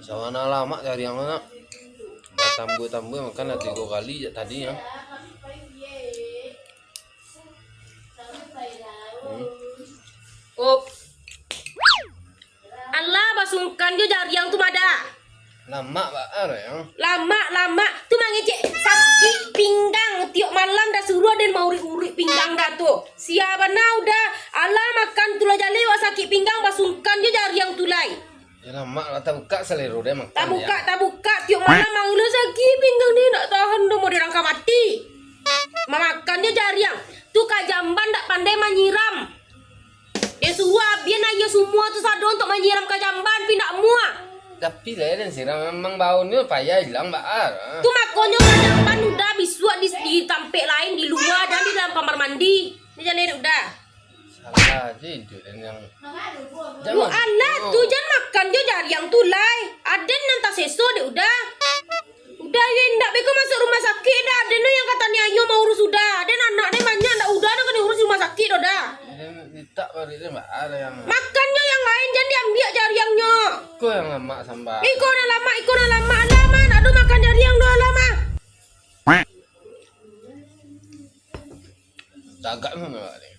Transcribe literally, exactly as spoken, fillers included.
Sabana lamak jariang tu nak. Tambua-tambua makan lah tigo kali jak tadi, yo. Hmm. Op. Alah, basungkan jo jariang tu, Mada. Lamak baa, yo. Lamak, lamak. Tu mangecek sakik pinggang. Tiok malam dah suruah den mauruik-uruik pinggang dah tu. Sia bana Uda. Alah, makan tu lah jaleh wak sakik pinggang, basungkan jo jariang tu lai. Yo, lamak lah, tabukak salero den makan. Tabukak, yo. Tabukak. Tiok malam mangilo sakik pinggang ni, ndak tahan doh, mau dirangka mati. Mamakan jo jariang. Tu ka jamban ndak pandai manyiram. Den suruah abian aia sumua tu sado untuak manyiram ka jamban, tapi ndak muah. Tapi lai den siram, memang baunyo payah ilang baa. Tu makonyo ka jamban Uda bisuak di, di tampek lain, di lua dan di dalam kamar mandi. Ni jaleh Uda. Salah se itu den yang. Yo alah, tu jan makan jo jariang tu lai. Aden nan taseso dek Uda. Uda yo indak beko masuak rumah sakik dah. Aden tu yang katanya ayo maurus Uda. Aden anak den banyak, ndak Uda nan ka diurus rumah sakik doh dah. Aden mintak baru den baa yang. Makan jo yang lain, jan diambiak jariangnyo. Iko yang lamak sambah. Iko nan lamak, iko nan lamak. Alah mah, ndak ado makan jariang doh, alah mah. Tagak mah ni.